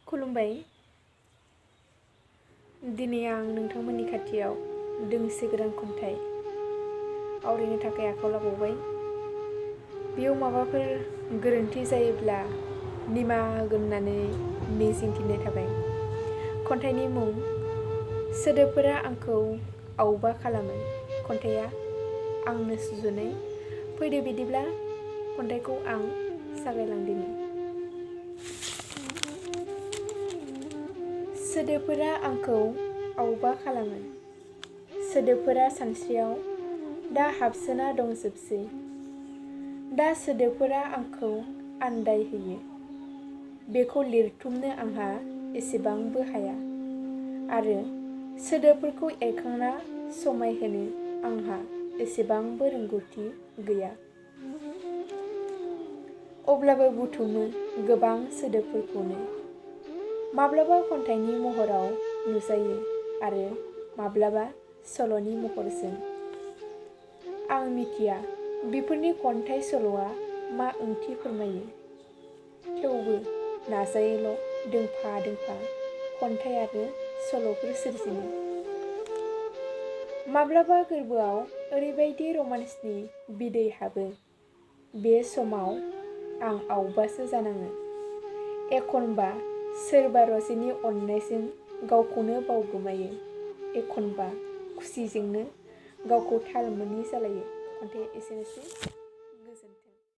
खुलुमबाय। दिनै आं नोंथांमोननि खाथियाव दोंसे गोदान खन्थाइ आवरायनो थाखाय आखायाव लाबावबाय। बेयाव माबाफोर गोरोन्थि जायोब्ला निमाहा होगोन होननानै मिजिंथिनाय थाबाय। खन्थाइनि मुं सोदोबफोरा आंखौ आवबा खालामो। खन्थाइया आंनो सुजुनाय। फैदो बिदिब्ला खन्थाइखौ आं जागायलांदिनि। सोदोबफोरा आंखौ आवबा खालामो। सोदोबफोरा सानस्रियाव दा हाबसोना दंजोबसै। दा सोदोबफोरा आंखौ आन्दाय होयो। बेखौ लिरथुमनो आंहा एसेबांबो हाया। आरो सोदोबफोरखौ एरखांना समायहोनो आंहा एसेबांबो रोंगौथि गैया। अब्लाबो बुथुमो गोबां सोदोबफोरखौनो। माब्लाबा खन्थाइनि महराव नुजायो आरो माब्लाबा सल'नि महरजों। आं मिथिया बेफोरनि खन्थाइ सल'आ मा ओंथि फोरमायो। थेवबो नाजायोल' दोंफा दोंफा खन्थाइ आरो सल'फोर सोरजिनो। माब्लाबा गोरबोआव ओरैबायदि रमान्सनि बिदै हाबो। बे समाव आं आवबासो जानाङो। एखनबा सोरबा रजेनि अननायजों गावखौनो बावगोमायो। एखनबा खुसिजोंनो गावखौ थाल मोनै जालायो। खन्थाइया एसेनोसै।